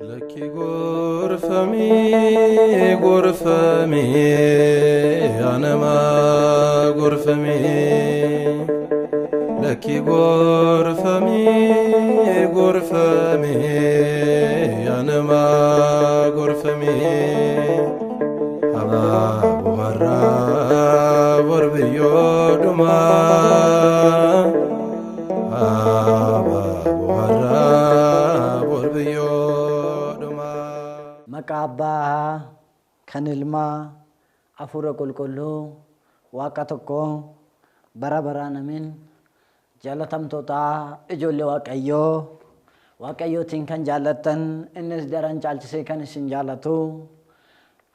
Lakki gorfamii gorfamii anama gorfamii lakki gorfamii gorfamii anama gorfamii abaaboo har'aa borbiyyoo dhumaa abaaboo har'aa borbiyyoo dhumaa. Maqaa Abbaa kan Ilmaa Hafuura Qulqulluu Waaqa tokko bara baraan amiin. Jaalatamtoota ijoollee Waaqayyoo, Waaqayyootiin kan jaallattan, innis daran caalchisee kan isin jaallatu,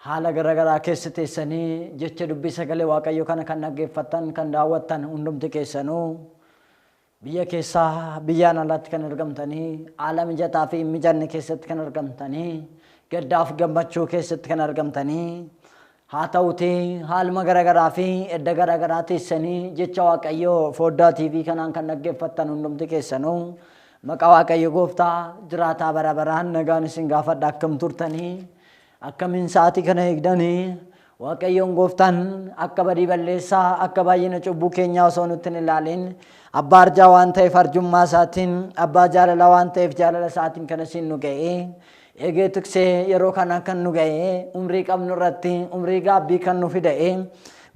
haala garaagaraa keessa teessanii jecha dubbii sagalee Waaqayyoo kana kan dhaggeeffattan, kan daawwattan hundumti keessanuu, biyya keessaa biyyaan alaatti kan argamtanii, haala mijataa fi hin mijanne keessatti kan argamtanii, gaddaaf gammachuu keessatti kan argamtanii, haa ta'uutii haaluma garaagaraa fi edda garaagaraa teessanii jecha Waaqayyoo foddaa TV kanaan kan dhaggeeffattan hundumti keessanuu, maqaa Waaqayyo gooftaa jiraataa bara baraan nagaan isin gaafadha. Akkam turtanii? Akkamiin sa'aatii kana eegdanii? Waaqayyoon gooftaan akka badii balleessaa, akka baay'ina cubbuu keenyaa osoo nutti hin ilaalin, abbaa arjaa waan ta'eef arjummaa isaatiin, abbaa jaalalaa waan ta'eef jaalala isaatiin kan isin nu ga'e, eegee tiksee yeroo kana kan nu ga'e, umrii qabnu irratti umrii gaabbii kan nu fida'e,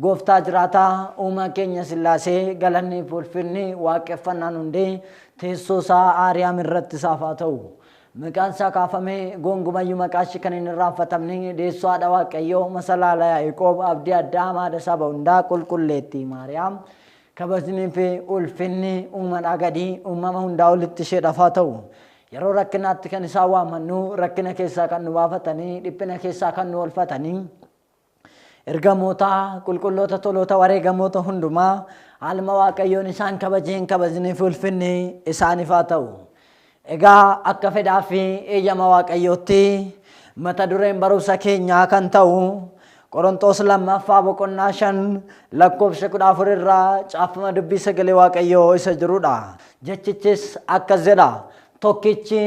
gooftaa jiraataa uumaa keenya Sillaasee galanni fi ulfinni waaqeffannaan hundee teessoo isaa Aariyaam irratti isaaf haa ta'u. Maqaan isaa kaafamee gongumayyuu maqaa ishee kan hin irraanfatamne, deessoo haadha Waaqayyoo, masalaala Yaaqoob, abdii addaa haadha saba hundaa, qulqulleettii Maariyaam, kabajnii fi ulfinni uumadhaa gadii uumama hundaa olitti isheedhaaf haa ta'u. Yeroo rakkinaatti kan isaan waamannu, rakkina keessaa kan nu baafatanii, dhiphina keessaa kan nu oolfatanii, ergamoota, qulqulloota, toloota, wareegamoota hundumaa haaluma Waaqayyoon isaan kabajeen kabajnii fi ulfinni isaaniif haa ta'u. Egaa akka fedhaa fi eeyyama Waaqayyootti mata dureen barumsa keenyaa kan ta'u Qorontoos lammaffaa boqonnaa 5 lakkoofsa 14 irraa caafama dubbii sagalee Waaqayyoo isa jirudha. Jechichis akkas jedha: tokkichi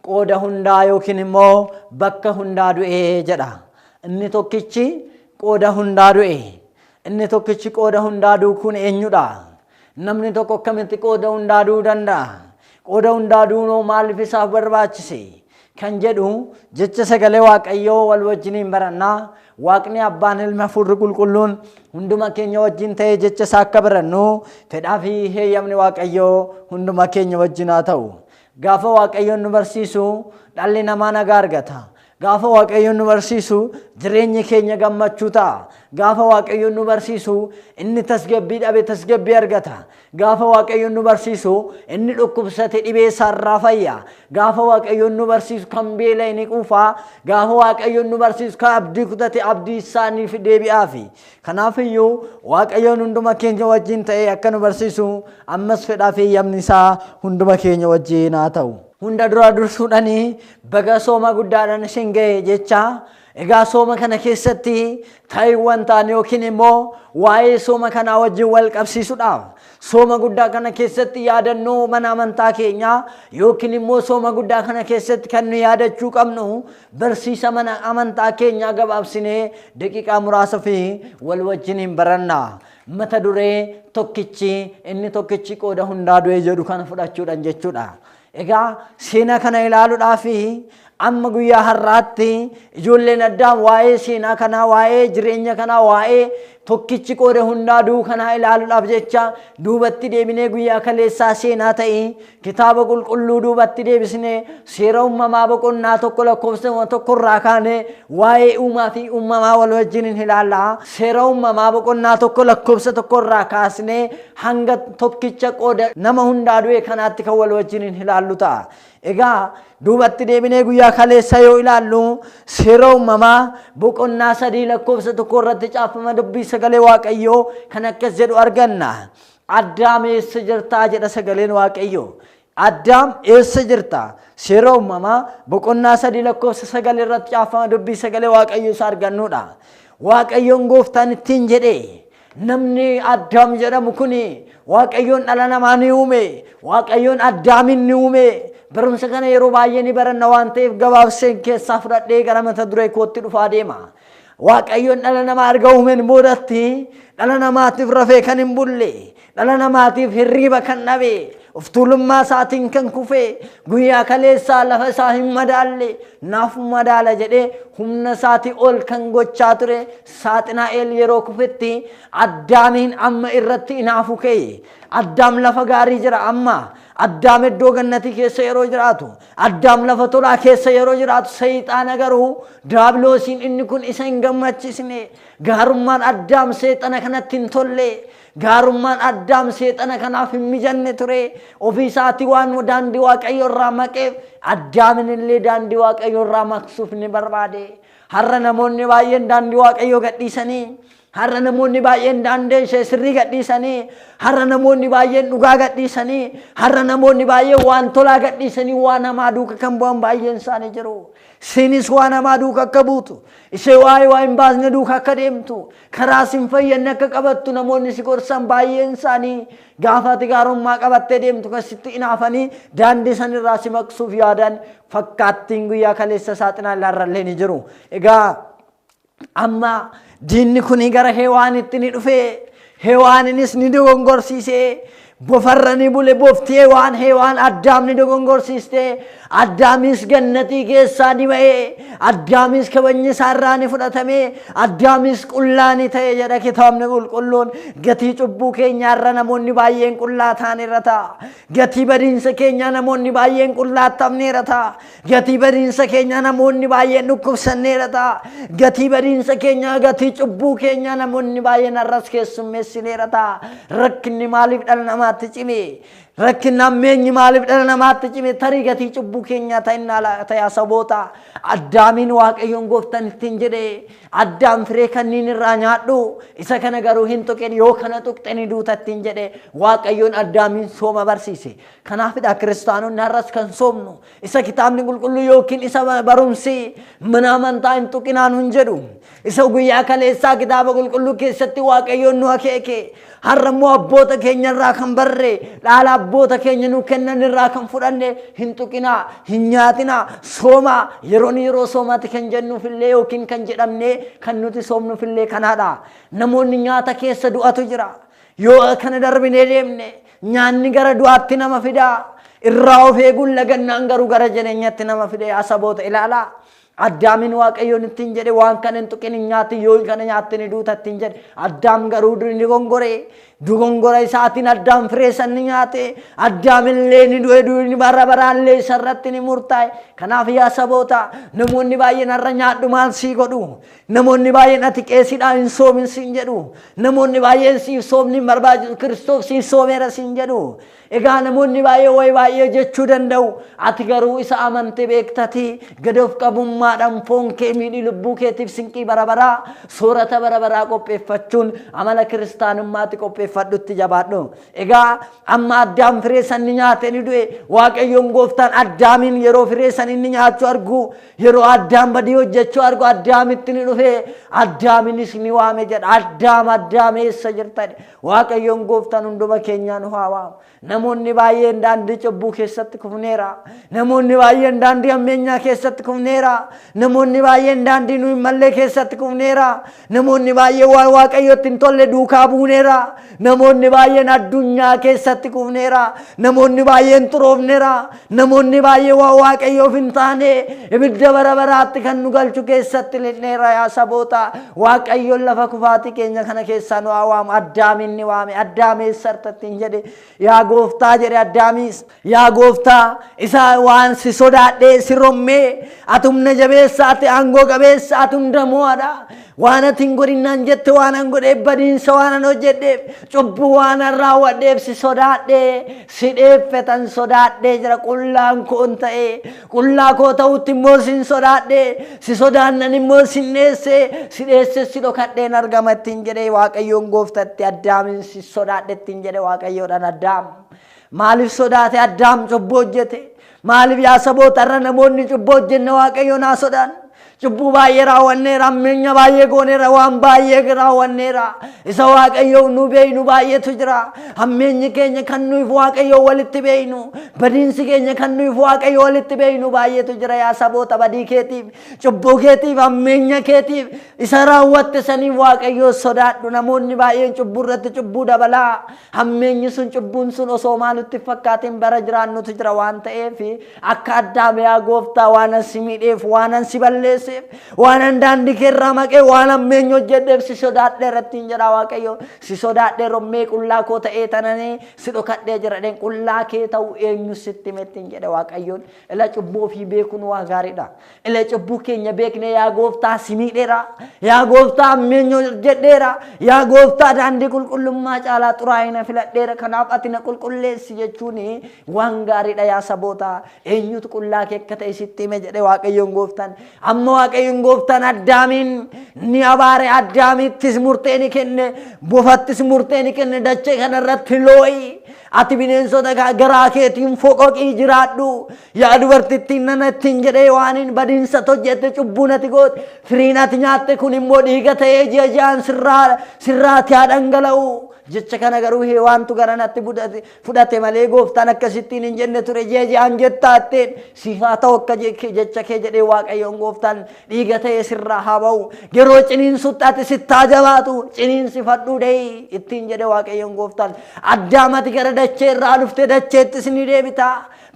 qooda hundaa yookiin immoo bakka hundaa du'ee jedha. Inni tokkichi qooda hundaa du'e. Inni tokkichi qooda hundaa du'u kun eenyudha? Namni tokko akkamitti qooda hundaa du'uu danda'a? Qooda hundaa du'uun maaliif isaaf barbaachise? Kan jedhu jecha sagalee Waaqayyoo wal wajjiniin barannaa. Waaqni Abbaan, Ilma, Hafuurri Qulqulluun hunduma keenya wajjin ta'ee jecha isaa akka barannu fedhaa fi heeyyamni Waaqayyoo hunduma keenya wajjin haa ta'u. Gaafa Waaqayyoon nu barsiisu dhalli namaa nagaa argata. Gaafa Waaqayyoon nu barsiisu jireenyi keenya gammachuu ta'a. Gaafa Waaqayyoon nu barsiisu inni tasgabbii dhabe tasgabbii argata. Gaafa Waaqayyoon nu barsiisu inni dhukkubsate dhibee isaarraa fayya. Gaafa Waaqayyoon nu barsiisu kan beela'e ni quufa. Gaafa Waaqayyoon nu barsiisu kan abdii kutate abdii isaaniif deebi'aafi. Kanaafiyyuu Waaqayyoon hunduma keenya wajjin ta'ee akka nu barsiisu ammas fedhaa fi eeyyamni isaa hunduma keenya wajjin haa ta'u. Hunda dura dursuudhaanii baga sooma guddaadhaan isin ga'e jecha. Egaa sooma kana keessatti ta'iiwwan ta'an yookiin immoo waa'ee sooma kanaa wajjin wal qabsiisuudhaaf, sooma guddaa kana keessatti yaadannoo mana amantaa keenyaa yookiin immoo sooma guddaa kana keessatti kan nu yaadachuu qabnu barsiisa mana amantaa keenyaa gabaabsinee daqiiqaa muraasa fi wal wajjin hin baranna. Mata duree tokkichi, inni tokkichi qooda hundaa du'e jedhu kana fudhachuudhaan jechuudha. Egaa seenaa kana ilaaluudhaaf amma guyyaa har'aatti ijoolleen Addaam waa'ee seenaa kanaa, waa'ee jireenya kanaa, waa'ee tokkichi qooda hundaa du'u kanaa ilaaluudhaaf jecha duubatti deebinee guyyaa kaleessaa seenaa ta'e kitaaba qulqulluu duubatti deebisnee Seera Uumamaa boqonnaa 1 lakkoofsa 1 irraa kaanee waa'ee uumaa fi uumamaa wal wajjin hin ilaalla. Seera Uumamaa boqonnaa 1 lakkoofsa 1 irraa kaasnee hanga tokkicha qooda nama hundaa du'e kanaatti kan wal wajjin hin ilaallu ta'a. Egaa duubatti deebinee guyyaa kaleessa yoo ilaallu, Seera Uumamaa boqonnaa 3 lakkoofsa 1 irratti caafama dubbii sagalee Waaqayyoo kan akkas jedhu arganna. "Addaam, eessa jirtaa?" jedha sagaleen Waaqayyoo. "Addaam, eessa jirta?" Seera Uumamaa boqonnaa 3 lakkoofsa 9 irratti caafama dubbii sagalee Waaqayyoo isa argannudha. Waaqayyoon gooftaan ittiin jedhee, namni Addaam jedhamu kuni, Waaqayyoon dhala namaa ni uume. Waaqayyoon Addaamin ni uume. Barumsa kana yeroo baay'ee ni baranna waan ta'eef gabaabseen keessaa fudhadhee gara mata duree kootti dhufaa deema. Waaqayyoon dhala namaa erga uumeen boodatti dhala namaatiif rafee kan hin bulle, dhala namaatiif hirriba kan dhabe, of tuulummaa isaatiin kan kufe, guyyaa kaleessaa lafa isaa hin madaalle, naaf madaala jedhee humna isaatii ol kan gochaa ture Saaxinaa'el yeroo kufetti Addaamiin amma irratti inaafu ka'e. Addaam lafa gaarii jira amma. Addaam iddoo gannatii keessa yeroo jiraatu, Addaam lafa tolaa keessa yeroo jiraatu, seexaana garuu daabiloosiin inni kun isa hin gammachiisne. Gaarummaan Addaam seexana kanatti hin tolle. Gaarummaan Addaam seexana kanaaf hin mijanne ture. Ofii isaatii waan daandii Waaqayyo irraa maqeef Addaamin illee daandii Waaqayyo irraa maqsuuf ni barbaade. Har'a namoonni baay'een daandii Waaqayyoo gadhiisanii, har'a namoonni baay'een daandii ishee sirrii gadhiisanii, har'a namoonni baay'een dhugaa gadhiisanii, har'a namoonni baay'een waan tolaa gadhiisanii waan hamaa duuka kan bu'an baay'een isaanii jiru. Isinis waan hamaa duuka akka buutu, ishee waa'ee waa hin baasne duuka akka deemtu, karaa sin fayyadne akka qabattu namoonni si gorsan baay'een isaanii gaafa ati gaarummaa qabattee deemtu kan sitti inaafanii daandii sanirraa si maqsuuf yaadan fakkaattiin guyyaa kaleessa saaxinaa irrallee ni jiru. Egaa amma diinni kun gara Hewaanitti ni dhufe. Hewaaninis ni dogongorsiise. Bofarra ni bule, bofti Hewaan, Hewaan Addaam ni dogongorsiiste. Addaamis gannatii keessaa ni ba'e. Addaamis kabajni isaarraa ni fudhatame. Addaamis qullaa ni ta'e jedha kitaabni qulqulluun. Gatii cubbuu keenyaarra namoonni baay'een qullaa ta'anirra ta'a. Gatii badiinsa keenyaa namoonni baay'een qullaa ta'aniira ta'a. Gatii badiinsa keenyaa namoonni baay'een dhukkubsanneera ta'a. Gatii badiinsa keenyaa, gatii cubbuu keenyaa namoonni baay'een har'as keessummeessineera ta'a. Rakkinni maaliif dhala namaatti cime? Rakkinni hammeenyi maaliif dhala namaatti cime? Tarii gatii cubbuu keenyaa ta'innaa ta'e saboota. Addaamiin Waaqayyoon gooftaan ittiin jedhe, Addaam firee kanniin irraa nyaadhu, isa kana garuu hin tuqin, yoo kana tuqxe ni duuta ittiin jedhe. Waaqayyoon Addaamiin sooma barsiise. Kanaafidha kiristaanonni har'as kan soomnu. Isa kitaabni qulqulluu yookiin isa barumsi mana amantaa hin tuqinaa nun jedhu. Isa guyyaa kaleessaa kitaaba qulqulluu keessatti Waaqayyoon nu akeeke. Har'a immoo abboota keenya irraa kan barre, dhaala abboota keenya nu kennan irraa kan fudhanne, hin tuqinaa, hin nyaatinaa, soomaa, yeroon yeroo soomaati kan jennuufillee yookiin kan jedhamnee kan nuti soomnuufillee kanaadha. Namoonni nyaata keessa du'atu jira. Yoo kana darbinee deemne nyaanni gara du'aatti nama fidaa. Irraa of eeguun lagannaan garuu gara jireenyatti nama fide yaa saboota ilaalaa. Addaamin Waaqayyoon ittiin jedhe, waan kana hin tuqin, hin nyaatin, yoo kana nyaatte ni duuta ittiin jedhe. Addaam garuu ni dogongore. Dogongora isaatiin Addaam firee san ni nyaate. Addaamillee ni du'e, du'ni bara baraallee isarratti ni murtaa'e. Kanaaf yaa saboota, namoonni baay'een har'a nyaadhu maal sii godhu? Namoonni baay'een ati qeesiidhaa hin soomin siin jedhu. Namoonni baay'een siif soomni hin barbaachisu, Kiristoos siif soomeera siin jedhu. Egaa namoonni baay'ee wayi baay'ee jechuu danda'u. Ati garuu isa amante beektati gad of qabummaadhaan foon kee miidhii lubbuu keetiif sinqii bara baraa, soorata bara baraa qopheeffachuun amala kiristaanummaatti qopheeffadhutti jabaadhu. Egaa amma Addaam firee san ni nyaate, ni du'e. Waaqayyoon gooftaan Addaamiin yeroo firee san inni nyaachuu argu, yeroo Addaam badii hojjechuu argu, Addaamitti ni dhufe. Addaaminis ni waame jedha. Addaam, Addaam, eessa jirta? Waaqayyoon gooftaan hunduma keenyaa nu haa waamu. Namoonni baay'een daandii cubbuu keessatti kufneera. Namoonni baay'een daandii hammeenyaa keessatti kufneera. Namoonni baay'een daandii nu hin mallee keessatti kufneera. Namoonni baay'een waan Waaqayyotti hin tolle duukaa buuneera. Namoonni baay'een addunyaa keessatti kufneera. Namoonni baay'een xuroofneera. Namoonni baay'een waan Waaqayyoof hin taane ibidda bara baraatti kan nu galchu keessatti lixneera yaa saboota. Waaqayyoon lafa kufaatii keenya kana keessaa nu haa waamu. Addaamin ni waame. Addaam, eessa jirta ittiin jedhe. Yaa gooftaa jedhe Addaamis. Yaa gooftaa, isa waan si sodaadhee si rommee, ati humna jabeessa, ati aangoo qabeessa, ati hunda mo'adha. Waan ati hin godhinnaan jette waan an godheef, badiinsa waan an hojjedheef, cubbuu waan an raawwadheef si sodaadhee si dheeffetan sodaadhee jira, qullaan koon ta'e, qullaa koo ta'utti immoo sin sodaadhee, si sodaannan immoo sin dheesse, si dheesse, si dhokadheen argama ittiin jedhee Waaqayyoon gooftatti Addaamin si sodaadhe ittiin jedhe Waaqayyoodhaan Addaam. Maaliif sodaate Addaam cubbuu hojjete? Maaliif yaa saboota irra namoonni cubbuu hojjenne Waaqayyoon haa sodaan? Cubbuu baay'ee raawwanneera, hammeenya baay'ee gooneera, waan baay'ee raawwanneera. Isa Waaqayyo nu beeynu baay'eetu jira. Hammeenyi keenya kan nuyi Waaqayyo walitti beeynu, badiinsi keenya kan nuyi Waaqayyo walitti beeynu baay'eetu jira. Yaa saboota, badii keetiif, cubbuu keetiif, hammeenya keetiif, isa raawwatte saniif Waaqayyo sodaadhu. Namoonni baay'een cubbuu irratti cubbuu dabalaa. Hammeenyi sun, cubbuun sun osoo maalutti fakkaatiin bara jiraannutu jira waan ta'eef, akka Addaam, "Yaa gooftaa, waan an si miidheef, waan an si balleesseef, waan an daandii keerraa maqee, waan hammeenya hojjedheef si sodaadheera," ittiin jedha Waaqayyo. "Si sodaadhee rommee qullaa koo ta'ee tananii si dhokadhee jira." Dheen qullaa kee ta'u eenyu sitti hime ittiin jedhe Waaqayyoon. Ila cubbuu ofii beekuun waa gaariidha. Ila cubbuu keenya beekne, "Yaa gooftaa, si miidheera. Yaa gooftaa, hammeenya hojjedheera. Yaa gooftaa, daandii qulqullummaa caalaa xuraa'ina filadheera. Kanaaf ati na qulqulleessi," jechuun waan gaariidha. Yaa saboota, eenyutu qullaa kee akka ta'e sitti hime jedhe Waaqayyoon gooftaan. Amma Waaqayyoon gooftaan Addaamiin ni abaare, Addaamittis murtee ni kenne, bofattis murtee ni kenne: "Dachee kanarratti loo'i. Ati bineensota garaa keetiin foqoqii jiraadhu. Yaa dubartittiin nana," ittiin jedhee, "waan hin badiinsa hojjette, cubbuun ati goote, firiin ati nyaatte kun immoo dhiiga ta'ee ji'a ji'aan sirraati haa dhangala'u." Jecha kana garuu Heewaantu gara natti fudhate malee gooftaan akkasittiin hin jenne ture. "Ji'a ji'aan jettaatteen siif haa ta'u akka jecha kee," jedhee Waaqayyoon gooftaan. "Dhiiga ta'ee sirraa haa ba'u. Yeroo ciniinsutti ati sittaa jabaatu, ciniinsifadhuu da'ii," ittiin jedhe Waaqayyoon gooftaan. "Addaam, ati gara dachee irraa dhufte, dacheettis ni deebita.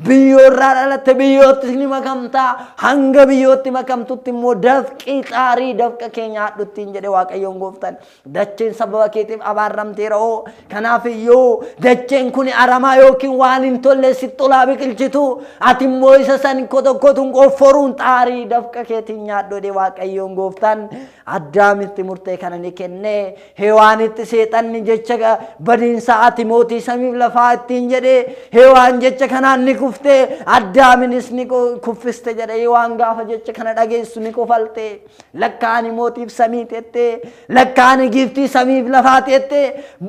Biyyoo irraa dhalatte, biyyoottis ni makamta. Hanga biyyootti makamtutti immoo dafqii xaarii dafqa kee nyaadhu," ittiin jedhe Waaqayyoon gooftaan. "Dacheen sababa keetiif abaarramteera hoo. Kanaaf iyyuu dacheen kun aramaa yookiin waan hin tolle sitti tolaa biqilchitu, ati immoo isa san kotokkotuun qofforuun xaarii dafqa keetiin nyaadhu," jedhe Waaqayyoon gooftaan. Addaamitti murtee kana ni kenne. Hewaanitti seexanni jecha badiinsa "Ati mootii samiif lafaa" ittiin jedhe. Hewaan jecha kanaan ni kufte, Addaaminis ni kuffiste jedhe. Hewaan gaafa jecha kana dhageessu ni kofalte. "Lakka ani mootiif samii teette, lakka ani giiftii samiif lafaa teette."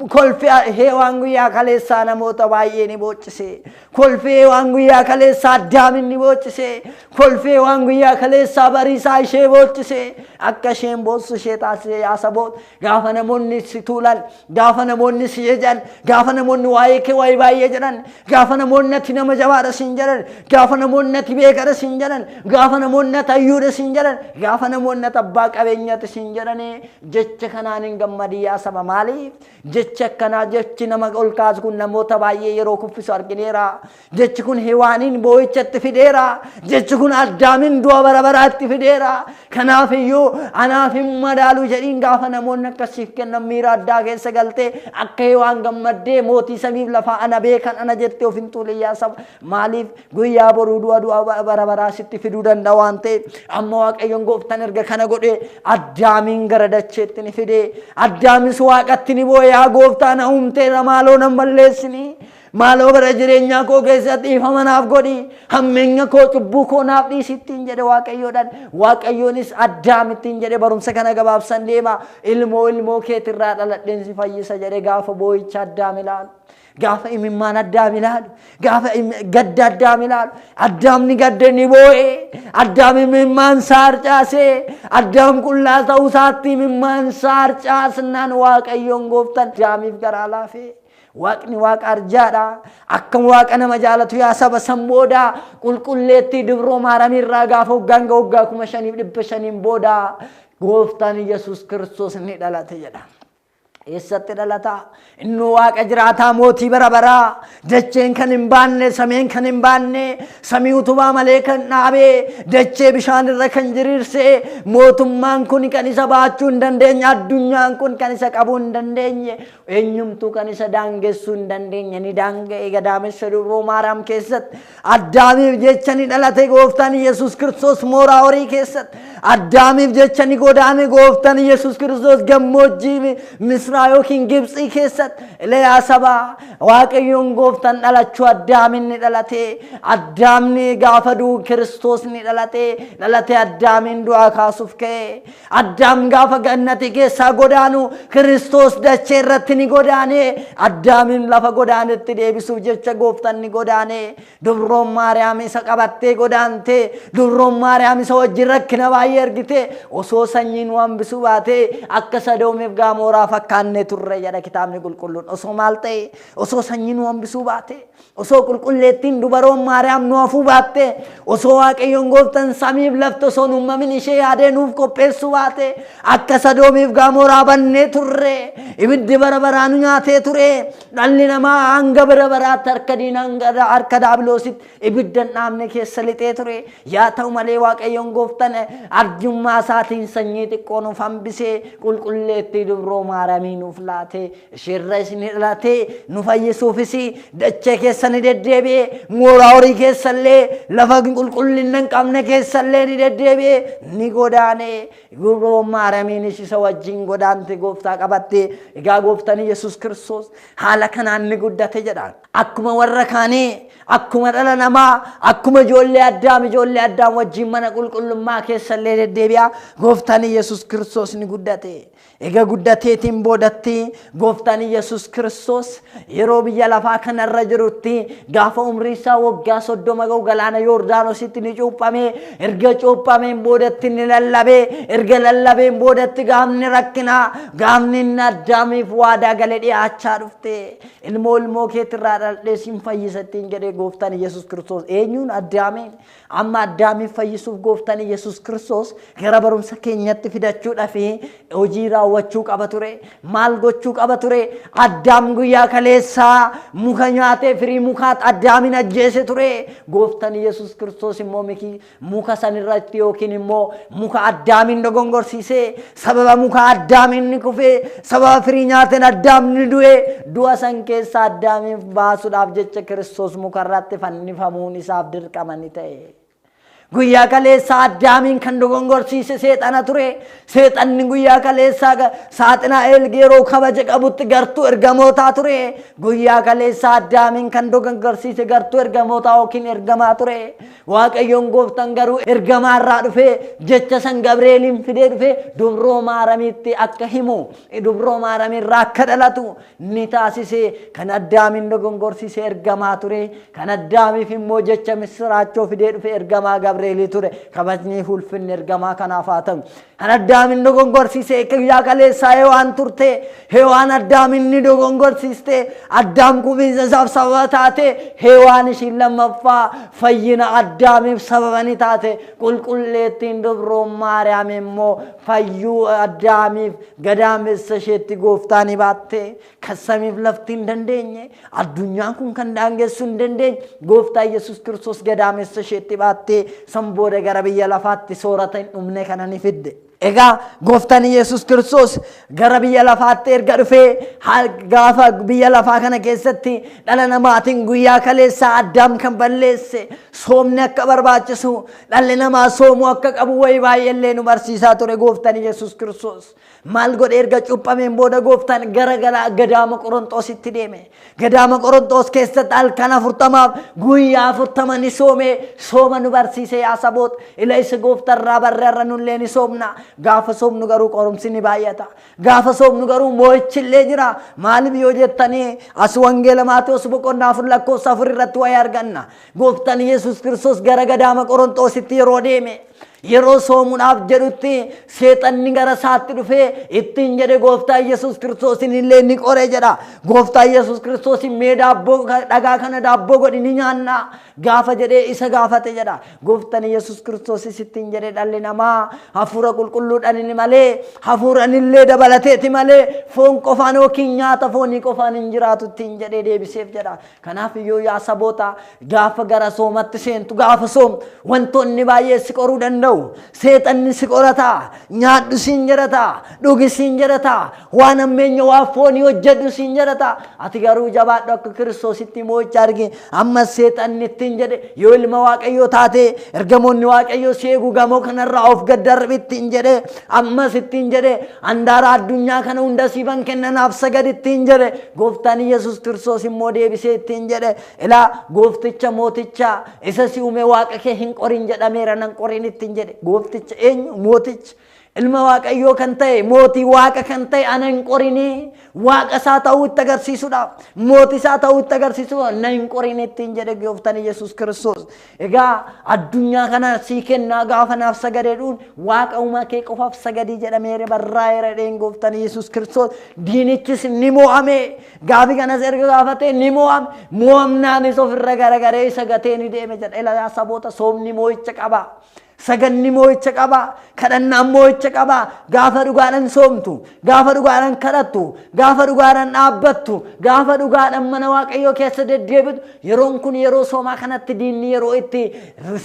Kolfi Hewaan guyyaa kaleessaa namoota baay'ee ni boochise. Kolfi Hewaan guyyaa kaleessaa Addaamin ni boochise. Kolfi Hewaan guyyaa kaleessaa bariisaa ishee boochise. Akka isheen boossu ishee taasise. Yaa saboota, gaafa namoonni si tuulan, gaafa namoonni si jejan, gaafa namoonni waa'ee kee waa'ee baay'ee jedhan, gaafa namoonni ati nama jabaadha siin jedhan, gaafa namoonni ati beekadha siin jedhan, gaafa namoonni ati hayyuudha siin jedhan, gaafa namoonni ati abbaa qabeenyaati siin jedhanii, jecha kanaan hin gammadii, yaa saba. Maaliif? Jechi akkanaa, jechi nama ol kaasu kun namoota baay'ee yeroo kuffisu argineera. Jechi kun Hewaaniin boo'ichatti fideera. Jechi kun Addaamin du'a bara baraatti fideera. Kanaaf iyyuu "Anaaf hin madaalu" jedhiin. Gaafa namoonni akkasiif kennan miira addaa keessa galtee akka Hewaan gammaddee "Mootii samiif lafaa ana beekan ana" jettee of hin tuulin, yaa saba. Maaliif? Guyyaa boruu du'a bara baraa sitti fiduu danda'a waan ta'eef. Amma Waaqayyoon gooftaan erga kana godhee Addaamiin gara dacheetti ni fide. Addaamis Waaqatti ni boo'e: "Yaa gooftaa, na uumteera, maaloo nan balleessini. Maaloo bara jireenyaa koo keessatti dhiifama naaf godhi. Hammeenya koo, cubbuu koo naaf dhiisi," ittiin jedhe Waaqayyoodhaan. Waaqayyoonis "Addaam," ittiin jedhe, barumsa kana gabaabsan deema. "Ilmoo ilmoo keetirraa dhaladheen si fayyisa," jedhe. Gaafa boo'icha Addaam ilaalu, gaafa imimmaan Addaam ilaalu, gaafa gadda Addaam ilaalu, Addaamni gadde, ni boo'e. Addaam imimmaan isaa harcaasee, Addaam qullaa ta'uu isaatti imimmaan isaa harcaasnaan Waaqayyoon gooftaan Addaamiif garaa laafee. Waaqni waaqa arjaadha. Akkam waaqa nama jaalatu, yaa saba! San booda qulqulleettii dubroo Maaramiirraa gaafa waggaan waggaa 5500n booda gooftaan Yesuus Kiristoos ni dhalate jedha. Eessatti dhalata? Inni waaqa jiraataa, mootii bara baraa, dacheen kan hin baanne, sameen kan hin baanne, samii utubaa malee kan dhaabee, dachee bishaan irra kan jiriirse, mootummaan kun kan isa baachuu hin dandeenye, addunyaan kun kan isa qabuu hin dandeenye, eenyumtuu kan isa daangessuu hin dandeenye ni daanga'e gadaamessa dubroo Maariyaam keessatti. Addaamiif jecha ni dhalate gooftaan Yesuus Kiristoos mooraa horii keessatti. Addaamiif jecha ni godaane gooftaan Yesuus Kiristoos gammoojjii Misraa. Misraa yookiin Gibxii keessatti yaa sabaa Waaqayyoon gooftaan dhalachuu Addaamin ni dhalate. Addaamni gaafa du'u Kiristoos ni dhalate. Dhalate Addaamin du'aa kaasuuf ka'e. Addaam gaafa gannati keessaa godaanu Kiristoos dachee irratti ni godaane. Addaamin lafa godaanetti deebisuuf jecha gooftaan ni godaane. Dubroon Maariyaam isa qabattee godaante. Dubroon Maariyaam isa wajjin rakkina baay'ee argite. Osoo sanyiin nu hambisuu baate akka Sadoomiif Gaamoraa fakkaannee turre jedha kitaabni qulqulluun. Osoo maal ta'e? Osoo sanyiin nu hambisuu baate, osoo qulqulleettiin dubaroon Maariyaam nu hafuu baatte, osoo Waaqayyoon gooftaan samiif lafti osoo nu uumamin ishee yaadee nuuf qopheessuu baate, akka Sadoomiif Gaamoraa bannee turre. Ibiddi bara baraa nu nyaatee ture. Dhalli namaa hanga bara baraatti harka diinaa hanga harka daabiloositti ibidda hin dhaamne keessa lixee ture. Yaa ta'u malee Waaqayyoon gooftaan arjummaa isaatiin sanyii xiqqoo nuuf hambisee qulqulleettii dubroo Maariyaamii nuuf laate. Isheerra isin dhalate nu fayyisuufis dachee keessa ni deddeebi'e. Mooraa horii keessallee lafa qulqullina hin qabne keessallee ni deddeebi'e, ni godaane. Dubroo Maariyaamiinis isa wajjin godaante gooftaa qabatte. Egaa gooftaan Yesuus Kiristoos haala kanaan ni guddate jedha. Akkuma warra kaanii, akkuma dhala namaa, akkuma ijoollee Addaam, ijoollee Addaam wajjin mana qulqullummaa keessallee deddeebi'a. Gooftaan Yesuus Kiristoos ni guddate. Egaa guddateetiin boodatti gooftaan Yesuus Kiristoos yeroo biyya lafaa kanarra jirutti gaafa umrii isaa waggaa 30 ga'u galaana Yordaanositti ni cuuphame. Erga cuuphameen boodatti ni lallabe. Erga lallabeen boodatti gaafni rakkinaa, gaafni inni Addaamiif waadaa gale dhiyaachaa dhufte. Ilmoo ilmoo keetirraa dhaladhee sin fayyisa ittiin jedhee gooftaan Yesuus Kiristoos eenyuun? Addaamiin. Amma Addaamiin fayyisuuf gooftaan Yesuus Kiristoos gara barumsa keenyatti fidachuudhaaf hojii raawwachuu qaba ture. Maal gochuu qaba ture? Addaam guyyaa kaleessaa muka nyaatee firii mukaat Addaamin ajjeese ture. Gooftaan Yesuus Kiristoos immoo muka sanirratti yookiin immoo muka Addaamin dogongorsiisee sababa muka Addaamin ni kufee, sababa firii nyaateen Addaam ni du'e. Du'a san keessa Addaamiif baasuudhaaf jecha Kiristoos mukarratti fannifamuun isaaf dirqama ni ta'e. Guyyaa kaleessaa Addaamiin kan dogongorsiise seexana ture. Seexanni guyyaa kaleessaa Saaxinaa'el yeroo kabaja qabutti gartuu ergamootaa ture. Guyyaa kaleessaa Addaamiin kan dogongorsiise gartuu ergamootaa yookiin ergamaa ture. Waaqayyoon gooftaan garuu ergamaa irraa dhufee jecha san Gabreeliin fidee dhufee dubroo Maaramiitti akka himu, dubroo Maaramiirraa akka dhalatu ni taasise. Kan Addaamiin dogongorsiise ergamaa ture. Kan Addaamiif immoo jecha misiraachoo fidee dhufe ergamaa Gabreelii ture. Kabajni ulfinni ergamaa kanaaf haa ta'u. Kan Addaamin dogongorsiise guyyaa kaleessaa Hewaan turte. Hewaan Addaamin ni dogongorsiiste. Addaam kufiinsa isaaf sababa taate. Hewaan ishiin lammaffaa fayyina Addaamiif sababa ni taate. Qulqulleettiin dubroon Maariyaam immoo fayyuu Addaamiif gadaamessa isheetti gooftaa ni baatte. Kan samiif lafti hin dandeenye, addunyaan kun kan daangessuu hin dandeenye, gooftaa Yesuus Kiristoos gadaamessa isheetti baattee san booda gara biyya lafaatti soorata hin dhumne kana ni fidde. Egaa gooftaan Yesuus Kiristoos gara biyya lafaatti erga dhufee gaafa biyya lafaa kana keessatti dhala namaatiin guyyaa kaleessaa Addaam kan balleesse soomni akka barbaachisu, dhalli namaa soomuu akka qabu wayii baay'eellee nu barsiisaa ture gooftaan Yesuus Kiristoos. Maal godhe? Erga cuuphameen booda gooftaan gara gadaama Qorontoositti deeme. Gadaama Qorontoos keessatti halkan 40f guyyaa 40 ni soome. Sooma nu barsiise yaa saboota. Ila isa gooftarraa barreerra nullee ni soomna. Gaafa soomnu garuu qorumsi ni baay'ata. Gaafa soomnu garuu moo'ichillee jira. Maaliif yoo jettanii as wangeela Maatewos boqonnaa 4 lakkoofsa 4 irratti wayii arganna. Gooftaan Yesuus Kiristoos gara gadaama Qorontoositti yeroo deeme, yeroo soomuudhaaf jedhutti seexanni gara isaatti dhufee ittiin jedhe. Gooftaa Yesuus Kiristoosin illee ni qore jedha. Gooftaa Yesuus Kiristoosin mee daabboo dhagaa kana daabboo godhi ni nyaanna gaafa jedhee isa gaafate jedha. Gooftaan Yesuus Kiristoosis ittiin jedhe, dhalli namaa hafuura qulqulluudhaan malee, hafuuraan illee dabalateeti malee, foon qofaan yookiin nyaata foonii qofaan hin jiraatu ittiin jedhee deebiseef jedha. Kanaaf iyyuu yaa saboota, gaafa gara soomatti seentu, gaafa soom wantoonni baay'ee si qoruu danda'u. danda'u. Seexanni si qorata, nyaadhu siin jedhata, dhugi siin jedhata, waan hammeenya waan foonii hojjedhu siin jedhata. Ati garuu jabaadhu, akka Kiristoositti moo'icha argi. Ammas seexanni ittiin jedhe, yoo ilma Waaqayyoo taate, ergamoonni Waaqayyoo si eegu, gamoo kanarraa of gad darbi ittiin jedhe. Ammas ittiin jedhe, handaara addunyaa kana hunda siifan kennanaaf sagadi ittiin jedhe. Gooftaan Yesuus Kiristoos immoo deebisee ittiin jedhe, ilaa goofticha mooticha isa si uume Waaqa kee hin qorin jedhameera, nan qorin ittiin jedhe. Goofticha eenyu? Mooticha ilma Waaqayyoo kan ta'e, mootii Waaqa kan ta'e ana hin qorinii. Waaqa isaa ta'uu itti agarsiisuudhaaf, mootii isaa ta'uu itti agarsiisuudhaaf, na hin qorin ittiin jedhe gooftaan Yesuus Kiristoos. Egaa addunyaa kana sii kennaa gaafa naaf sagadeedhuun, Waaqa uumaa kee qofaaf sagadii jedhameera, barraa'eera jedheen gooftaan Yesuus Kiristoos. Diinichis ni mo'ame. Gaafi kanas erga gaafatee ni mo'ame. Mo'amnaanis ofirra garagaree isa gatee ni deeme jedha. Ilaa saboota, soomni moo'icha qaba. Saganni moo'icha qaba. Kadhannaan moo'icha qaba. Gaafa dhugaadhaan soomtu, gaafa dhugaadhaan kadhattu, gaafa dhugaadhaan dhaabbattu, gaafa dhugaadhaan mana Waaqayyoo keessa deddeebitu, yeroon kun yeroo soomaa kanatti diinni yeroo itti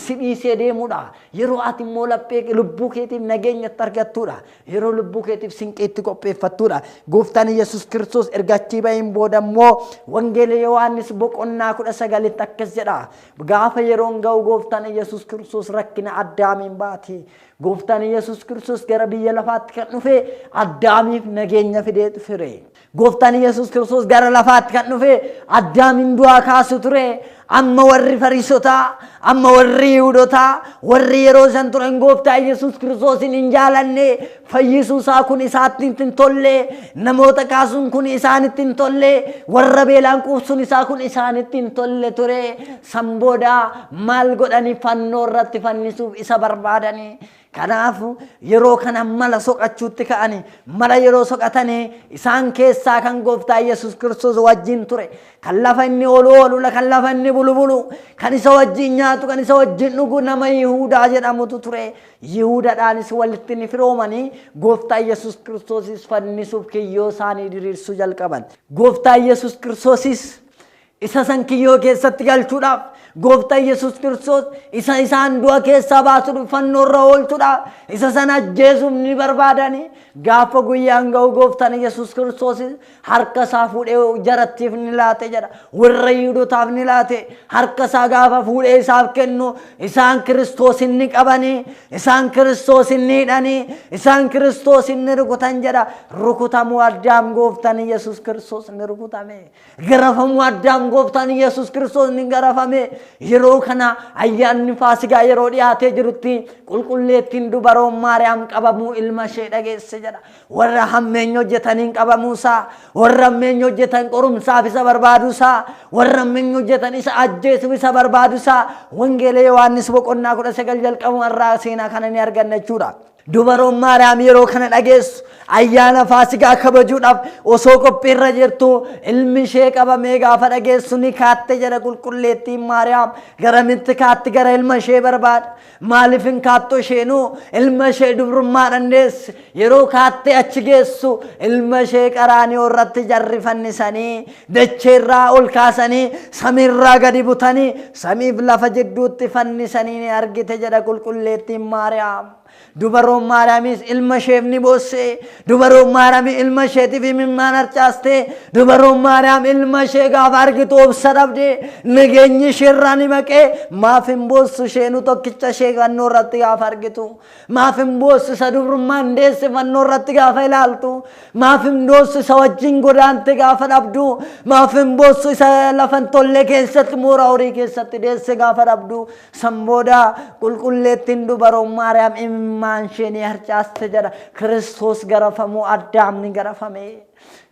si dhiisee deemudha. Yeroo ati immoo laphee lubbuu keetiif nageenyatti argattudha. Yeroo lubbuu keetiif sinqiitti qopheeffattudha. Gooftaan Yesuus Kiristoos erga achii bahiin booda immoo Wangeela Yohaannis boqonnaa 19tti akkas jedha. Gaafa yeroon ga'u gooftaan Yesuus Kiristoos rakkina Addaamiin baate. Gooftaan Yesuus Kiristoos gara biyya lafaatti kan dhufe Addaamiif nageenya fidee ture. Gooftaan Yesuus Kiristoos gara lafaatti kan dhufe Addaamiin du'aa kaasu ture. Amma warri Fariisotaa, amma warri Yihudotaa, warri yeroo san turan gooftaa Yesuus Kiristoosin hin jaalanne, fayyisuu isaa kun isaatti hin tolle, namoota kaasuun kun isaanitti hin tolle, warra beelaan quubsuun isaa kun isaanitti hin tolle ture. San booda maal godhanii? Fannoo irratti fannisuuf isa barbaadanii. Kanaaf yeroo kana mala soqachuutti ka'ani. Mala yeroo soqatanii, isaan keessaa kan gooftaa Yesuus Kiristoos wajjin ture, kan lafa inni oolu oolu, kan lafa inni bulu bulu, kan isa wajjin nyaatu, kan isa wajjin dhugu nama Yihuudaa jedhamutu ture. Yihuudaadhaanis walitti ni firoomanii gooftaa Yesuus Kiristoosis fannisuuf kiyyoo isaanii diriirsuu jalqaban. Gooftaa Yesuus Kiristoosis isa san kiyyoo keessatti galchuudhaaf, gooftaa Yesuus Kiristoos isa isaan du'a keessaa baasuudhaaf, fannoo irra oolchuudhaaf, isa sana ajjeesuuf ni barbaadani. Gaafa guyyaan ga'u gooftaan Yesuus Kiristoos harka isaa fuudhee jarattiif ni laate jedha. Warra Yihudotaaf ni laate. Harka isaa gaafa fuudhee isaaf kennu, isaan Kiristoos ni qabanii, isaan Kiristoos ni hidhanii, isaan Kiristoos ni rukutan jedha. Rukutamuu Addaam gooftaan Yesuus Kiristoos ni rukutame. Garafamuu Addaam gooftaan Yesuus Kiristoos ni garafame. Yeroo kana ayyaanni Faasigaa yeroo dhiyaatee jirutti qulqulleettiin dubaroon Maariyaam qabamuu ilma ishee dhageesse jedha. Warra hammeenya hojjetaniin qabamuusaa, warra hammeenya hojjetan qorumsaaf isa barbaaduusaa, warra hammeenya hojjetan isa ajjeesuuf isa barbaaduusaa Wangeela Yohaannis boqonnaa 19 jalqabuma irraa seenaa kana ni arganna jechuudha. Dubaroon Maariyaam yeroo kana dhageessu, ayyaana Faasigaa kabajuudhaaf osoo qophiirra jirtu ilmi ishee qabamee gaafa dhageessu ni kaatte jedha qulqulleettiin Maariyaam. Garamitti kaatti? Gara ilma ishee barbaada. Maaliif hin kaattu isheenuu? Ilma ishee dubrummaadhaan deesse. Yeroo kaattee achi geessu, ilma ishee Qaraaniyoo irratti jarri fannisanii, dacheerraa ol kaasanii, samiirraa gadi butanii, samiif lafa jidduutti fannisanii ni argite jedha qulqulleettiin Maariyaam. Dubaroon Maariyaamis ilma isheef ni boosse. Dubaroon Maariyaam ilma isheetiif imimmaan harcaaste. Dubaroon Maariyaam ilma ishee gaafa argitu obsa dhabde. Nageenyi isheerraa ni maqee. Maaf hin boossu isheenuu tokkicha ishee fannoo irratti gaafa argitu? Maaf hin boossu isa dubrummaan deesse fannoo irratti gaafa ilaaltu? Maaf hin boossu isa wajjin godaante gaafa dhabdu? Maaf hin boossu isa lafa hin tolle keessatti, mooraa horii keessatti deesse gaafa dhabdu? San booda qulqulleettiin dubaroon Maariyaam imimmaan ishee ni harcaaste jedha. Kiristoos garafamuu Addaam ni garafame.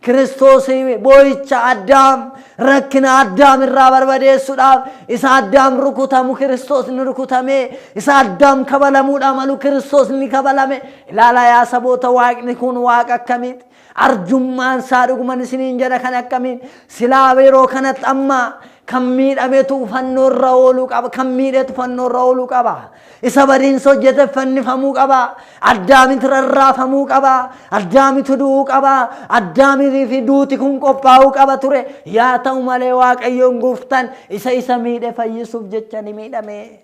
Kiristoos boo'icha Addaam, rakkina Addaam irraa barbadeessuudhaaf, isa Addaam rukutamu Kiristoos ni rukutame. Isa Addaam kabalamuudhaa malu Kiristoos ni kabalame. Ilaalaa yaa saboota, Waaqni kun Waaqa akkamiiti? Arjummaan isaa dhuguman isiniin jedha kan akkamiin? Silaa yeroo kanatti amma kan miidhametu fannoo irra ooluu qaba, kan miidhetu fannoo irra ooluu qaba, isa badiinsa hojjete fannifamuu qaba, Addaamitu rarraafamuu qaba, Addaamitu du'uu qaba, Addaamii fi duuti kun qophaa'uu qaba ture. Yaa ta'u malee, Waaqayyoon gooftaan isa miidhe fayyisuuf jecha ni miidhame.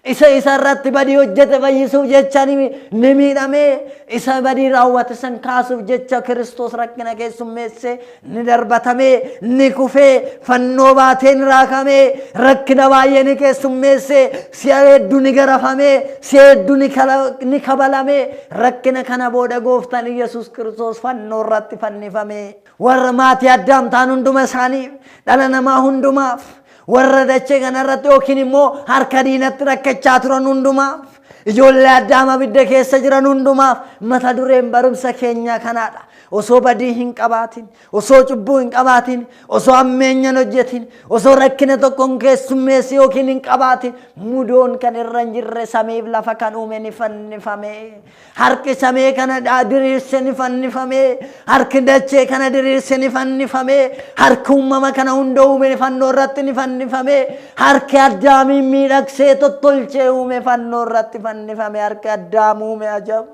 Isa isa irratti badii hojjete fayyisuuf jecha ni miidhame. Isa badii raawwate san kaasuuf jecha Kiristoos rakkina keessummeesse, ni darbatame, ni kufee, fannoo baatee ni raakame, rakkina baay'ee ni keessummeesse, si'a hedduu ni garafame, si'a hedduu ni kabalame. Rakkina kana booda gooftaan Yesuus Kiristoos fannoo irratti fannifame. Warra maatii Addaam ta'an hunduma isaaniif, dhala namaa hundumaaf, warra dachee kanarratti yookiin immoo harka diinatti rakkachaa turan hundumaaf, ijoollee Addaam abidda keessa jiran hundumaaf mata dureen barumsa keenyaa kanaadha. Osoo badii hin qabaatin, osoo cubbuu hin qabaatin, osoo hammeenya hin hojjetin, osoo rakkina tokko hin keessummeessi yookiin hin qabaatin, mudoon kan irra hin jirre samiif lafa kan uume ni fannifame. Harki samii kana diriirse ni fannifame. Harki dachee kana diriirse ni fannifame. Harki uumama kana hunda uume fannoo irratti ni fannifame. Harki Addaamiin miidhagsee tottolchee uume fannoo irratti fannifame. Harki Addaam uume ajab.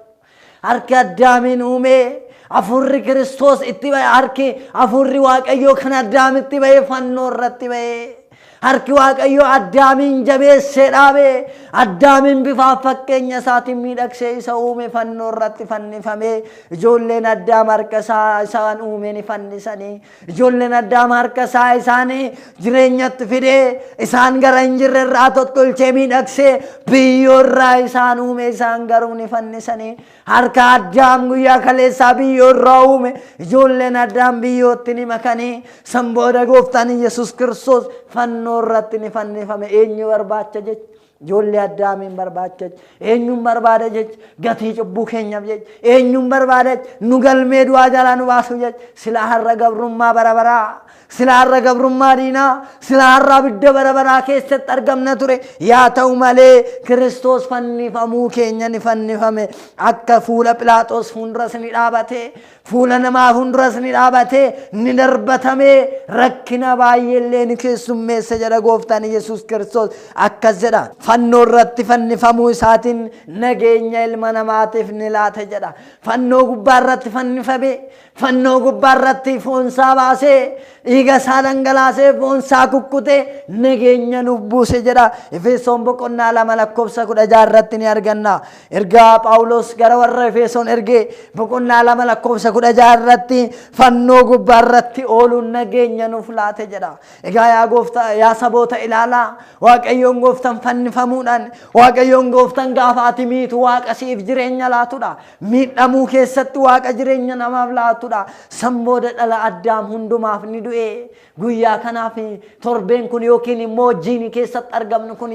Harki Addaamiin uume, hafuurri Kiristoos itti ba'e, harki hafuurri Waaqayyoo kan Addaamitti ba'e fannoo irratti ba'e. Harki Waaqayyoo Addaamiin jabeessee dhaabe, Addaamiin bifaaf fakkeenya isaatiin miidhagsee isa uume fannoo irratti fannifame. Ijoolleen Addaam harka isaa isaan uume ni fannisanii. Ijoolleen Addaam harka isaa isaanii jireenyatti fidee, isaan gara hin jirre irraa tottolchee miidhagsee biyyoo irraa isaan uume, isaan garuu ni fannisanii. Harka Addaam guyyaa kaleessaa biyyoo irraa uume, ijoolleen Addaam biyyootti ni makanii. San booda gooftaan Yesuus Kiristoos fannoo irratti ni fannifame. Eenyu barbaacha jecha? Ijoollee Addaamiin barbaacha jecha. Eenyuun barbaada jecha? Gatii cubbuu keenyaaf jecha. Eenyuun barbaada jecha? Nu galmee du'aa jalaa nu baasu jecha. Silaa har'a gabrummaa bara baraa, silaa har'a gabrummaa diinaa, silaa har'a abidda bara baraa keessatti argamna ture. Yaa ta'u malee Kiristoos fannifamuu keenya ni fannifame. Akka fuula Philaaxoos fuulduras ni dhaabate, fuula namaa fuulduras ni dhaabate, ni darbatame, rakkina baay'eellee ni keessummeesse jedha gooftaan Yesuus Kiristoos. Akkas jedha: fannoo irratti fannifamuu isaatiin nageenya ilma namaatiif ni laate jedha. Fannoo gubbaa irratti fannifame, fannoo gubbaa irratti foonsaa baasee, dhiiga isaa dhangalaasee, foonsaa kukkutee nageenya nuuf buuse jedha. Efesoon boqonnaa 2 lakkoofsa 16 irratti ni arganna. Ergaa Phaawulos gara warra Efesoon ergee boqonnaa 2 lakkoofsa 16 irratti fannoo gubbaa irratti ooluun nageenya nuuf laate jedha. Egaa yaa gooftaa, yaa saboota, ilaalaa. Waaqayyoon gooftan fannifamuudhaan, Waaqayyoon gooftan gaafa ati miitu Waaqa siif jireenya laatudha. Miidhamuu keessatti Waaqa jireenya namaaf laatudha. San booda dhala Addaam hundumaaf ni du'e. Guyyaa kanaaf torbeen kun yookiin immoo jiini keessatti argamnu kun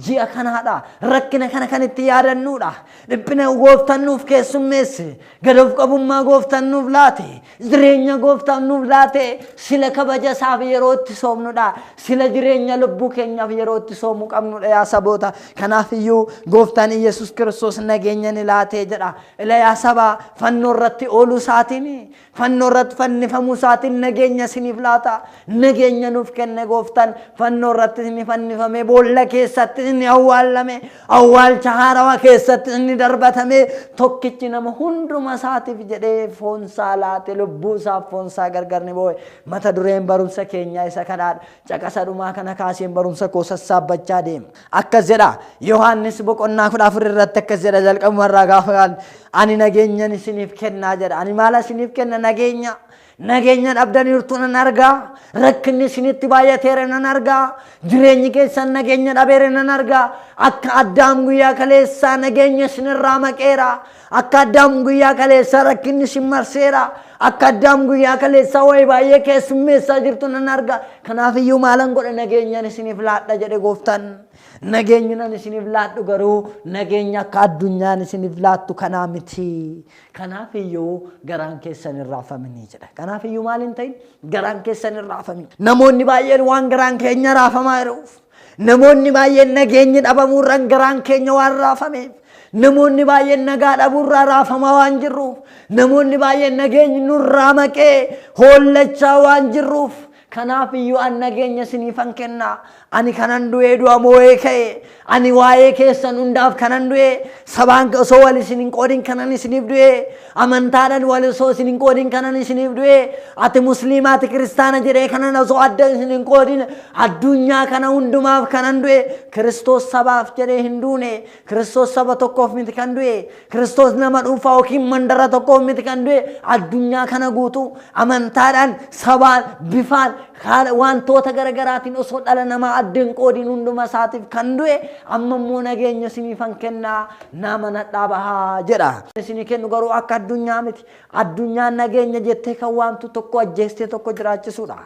ji'a kanaadha. Rakkina kana kan itti yaadannudha. Dhiphina gooftaan nuuf keessummeesse, gad of qabummaa gooftaan nuuf laate, jireenya gooftaan nuuf laate, sila kabaja isaaf yeroo itti soomnudha. Sila jireenya lubbuu keenyaaf yeroo itti soomuu qabnudha, yaa saboota. Kanaaf iyyuu gooftaan Iyyasuus Kiristoos nageenya ni laatee jedha. Ila yaa sabaa, fannoo irratti ooluu isaatiin, fannoo irratti fannifamuu isaatiin nageenya isiniif laata. Nageenya nuuf kenne gooftaan. Fannoo irratti ni fannifame, boolla keessatti ni awwaallame, awwaalcha haarawaa keessatti ni darbatame. Tokkichi nama hunduma isaatiif jedhee foonsaa laate, lubbuu isaaf foonsaa gargar ni boo'e. Mata dureen barumsa keenyaa isa kanaadha. Caqasa dhumaa kana kaaseen barumsa koo sassaabbachaa deema. Akkas jedha: Yohaannis boqonnaa 14 irratti akkas jedha. Jalqabumarraa gaafa, "Ani nageenyan isiniif kennaa" jedha. Ani maal isiniif kenna? Nageenya. Nageenya dhabdaniirtu nan argaa. Rakkinni isinitti baay'ateera nan argaa. Jireenyi keessan nageenya dhabeera nan argaa. Akka Addaam guyyaa kaleessaa nageenya isinirraa maqeera. Akka Addaam guyyaa kaleessaa rakkinni isin marseera. Akka Addaam guyyaa kaleessaa wayii baay'ee keessummeessaa jirtu nan arga. Kanaaf iyyuu maalan godha? Nageenyan isiniif laadha jedhe gooftaan. Nageenyi nan isiniif laadhu garuu nageenya akka addunyaan isiniif laattu kanaa miti. Kanaaf iyyuu garaan keessan hin raafaminii jedha. Kanaaf iyyuu maal hin ta'in? Garaan keessan hin raafamin. Namoonni baay'een waan garaan keenya raafamaa jiruuf, namoonni baay'een nageenyi dhabamuurraan garaan keenya waan raafameef, namoonni baay'een nagaa dhabuurraa raafamaa waan jirruuf, namoonni baay'een nageenyi nurraa maqee hollachaa waan jirruuf. Kanaaf iyyuu an nageenya isiniifan kenna. Ani kanan du'ee du'a moo'ee ka'e. Ani waa'ee keessan hundaaf kanan du'e. Sabaan osoo wal isin hin qoodin kanan isiniif du'e. Amantaadhaan wal osoo isin hin qoodin kanan isiniif du'e. Ati musliima ati kiristaana jedhee kanan osoo adda isin hin qoodin addunyaa kana hundumaaf kanan du'e. Kiristoos sabaaf jedhee hin duune. Kiristoos saba tokkoof miti kan du'e. Kiristoos nama dhuunfaa yookiin mandara tokkoof miti kan du'e. Addunyaa kana guutuu amantaadhaan, sabaan, bifaan, wantoota garaagaraatiin osoo dhala namaa adda hin qoodin hunduma isaatiif kan du'e amma immoo nageenya isiniifan kennaa nama nadhaa bahaa jedha. Isinii kennu garuu akka addunyaa miti. Addunyaan nageenya jettee kan waamtu tokko ajjeestee tokko jiraachisuudha.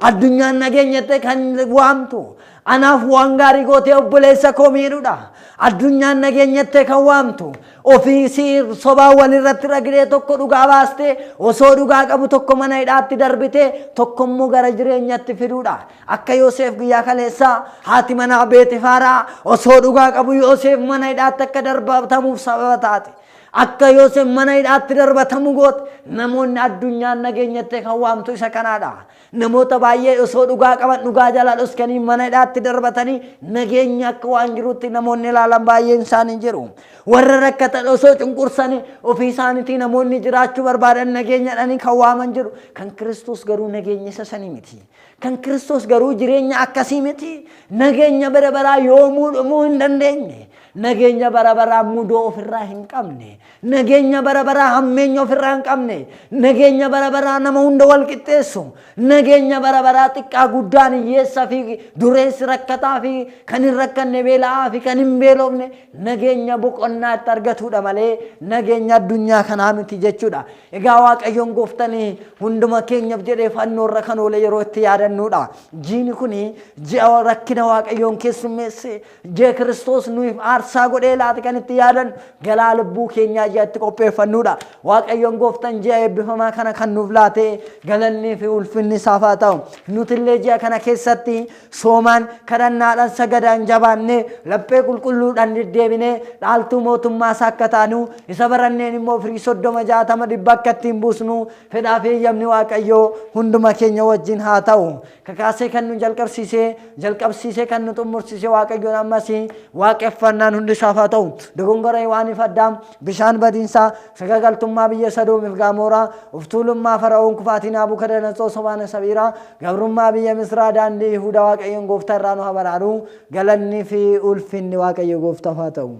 Addunyaan nageenya jettee kan waamtu anaaf waan gaarii gootee obboleessa koo miidhuudha. Addunyaan nageenya jettee kan waamtu ofii sii sobaa walirratti ragdee tokko dhugaa baastee osoo dhugaa qabu tokko mana hidhaatti darbitee tokko immoo gara jireenyatti fiduudha. Akka Yoosef guyyaa kaleessaa haati manaa Beetifaaraa osoo dhugaa qabu Yoosef mana hidhaatti akka darbatamuuf sababa taate. Akka Yoosef mana hidhaatti darbatamu goote namoonni addunyaan nageenyattee kan waamtu isa kanaadha. Namoota baay'ee osoo dhugaa qaban dhugaa jalaa dhoskanii mana hidhaatti darbatanii nageenya akka waan jirutti namoonni ilaalan baay'een isaanii jiru. Warra rakkatan osoo cunqursanii ofii isaaniitii namoonni jiraachuu barbaadan nageenyadhanii kan waaman jiru. Kan Kiristoos garuu nageenya isa sanii miti. Kan Kiristoos garuu jireenya akkasii miti. Nageenya bara baraa yoomuu dhumuu hin dandeenye. Nageenya bara baraa mudoo ofirraa hin qabne. Nageenya bara baraa hammeenya ofirraa hin qabne. Nageenya bara baraa nama hunda wal qixxeessu. Nageenya bara baraa xiqqaa guddaan hiyyeessa fi dureessi rakkataa fi kan hin rakkanne beela'aa fi kan hin beelofne nageenya boqonnaa itti argatudha malee nageenya addunyaa kanaa miti jechuudha. Egaa Waaqayyoon gooftanii hunduma keenyaaf jedhee fannoorra kan oole yeroo itti yaadannudha. Jiini kuni ji'a rakkina Waaqayyoon keessummeesse ji'a Kiristoos nuuf aarsaa godhee laate kan itti yaadannu galaa lubbuu keenyaa ji'a itti qopheeffannudha. Waaqayyoon gooftan ji'a eebbifamaa kana kan nuuf laate galannii fi ulfinni isaaf haa ta'u. Nutillee ji'a kana keessatti soomaan kadhannaadhaan sagadaan jabaannee laphee qulqulluudhaan deddeebinee dhaaltuu mootummaa isaa akka taanu isa baranneen immoo firii 30 60 100 akka ittiin buusnu fedhaa fi eeyyamni Waaqayyoo hunduma keenya wajjin haa ta'u. Kakaasee kan nu jalqabsiisee jalqabsiisee kan nu xumursiise Waaqayyoon ammas waaqeffannaan hundi isaaf haa ta'u. Dogongora Yohaaniif Addaam, bishaan badiinsaa, sagagaltummaa biyya Sadoomiif Gaamoraa, uftuulummaa Fara'oon kufaatii Naabukadnetsoor sobaana Sabiiraa, gabrummaa biyya Misraa daandii Yihudaa Waaqayyoon gooftaa irraa nu haa baraaru. Galannii fi ulfinni Waaqayyo gooftaaf haa ta'u.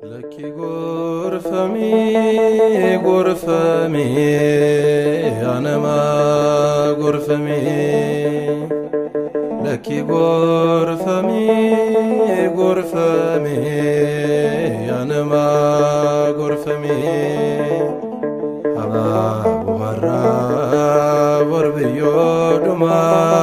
Lakki gorfamii gorfamii anama gorfamii lakki gorfamii gorfamii anama gorfamii abaaboo har'aa bor biyyoodhumaa.